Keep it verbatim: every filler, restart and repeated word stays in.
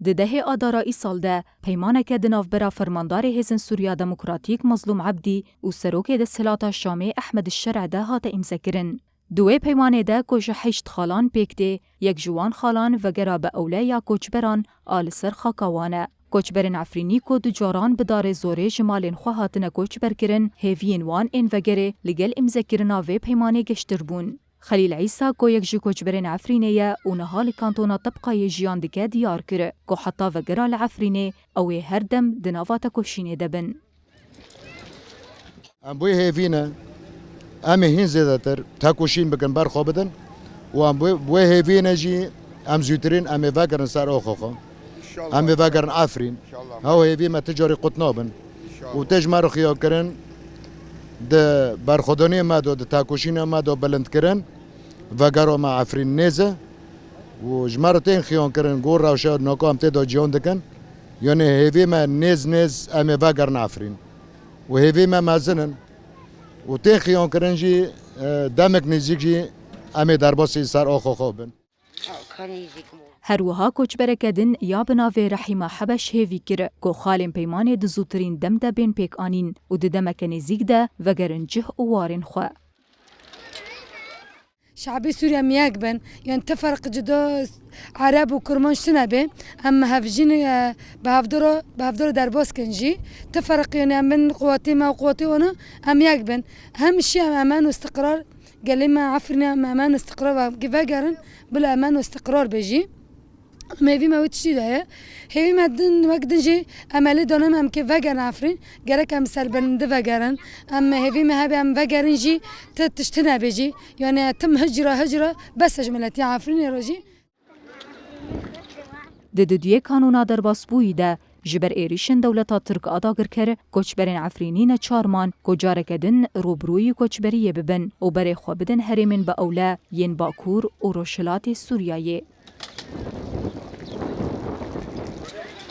Di dehê Adara îsal de peymaneke di navbera Fermandarê Hêzên Sûriya Demokratîk Mazlûm Ebdî û Serokê Desthilata Şamê Ehmed Şer'e de hate îmzekirin. Di wê peymanê de ku ji heşt xalan pêk tê, yek ji wan xalan vegera bi ewle ya koçberan a li ser xaka wan e. Koçberên Efrînî ku du caran bi darê zorê ji malên xwe hatine koçberkirin, hêviyên wan ên vegerê li gel îmzekirina vê peymanê geştir bûn. Xelîl Îsa ku yek ji koçberên Efrînê ye û niha li kantona Tebqayê jiyan dike, diyar kir ku heta vegera li Efrînê ew ê her dem di nava tekoşînê de bin. Em bi wê hêvî ne, em ê hîn zêdetir tekoşîn bikin, ber xwe bidin û em bi wê, bi wê hêvî ne jî em zûtirîn em ê vegerin ser oxa xwe. Em ê vegerin Efrîn. Hew hêvî me ti carî qut nabin. Û tê ji me re xiya kirin, di berxwedaniyê me de, di tekoşîna me de bilind kirin, vegera me Efrîn nêz e. Û ji me re tên xiyan kirin, ku rewşa naka em tê de ciyan dikin. Yanê hêvî me nêz nêz em ê vegerin Efrîn. Û hêvî me mezin in. Û tên xiyan kirin jî, e, demek nêzîk jî em ê derbasî ser oxa xwe bin. Her wiha koçbereke din ya bi navê Rehîma Hebeş hêvî kir ku xalên peymanê di zûtirîn dem de bên pêkanîn û di demeke nêzîk de vegerin cih û warên xwe. Şabî Sûriye em yek bin, yani ti ferq cuda Ereb û Kurmanc tune be, em hevjîn, e, bi hevdora, bi hevdora derbas kin jî. Ti ferq yani em bin quwetê me û quwetê wana, em yek bin. Hem şî em emen û istiqrar, gelê me Efrînê em emen û istiqrar ve, vegerin, bila emen û istiqrar be jî. Em hêvî me wê tiştî de ye. Hêvî me din, wek din jî em elê dane me em kê vegerin Efrîn, gerek em serbilindî vegerin. Em hêvî me hebe em vegerin jî ti tiştî nebe jî. Yani tim hicra hicra bes e ji miletiya Efrînê re jî. Di dudiyê kanûna derbasbûyî de ji ber êrîşên dewleta Tirk a dagirker, koçberên Efrînî neçar man ku careke din rûbirûyî koçberiyê bibin û berê xwe bidin herêmên bi ewle yên Bakur û Rojhilatê Sûriyeyê.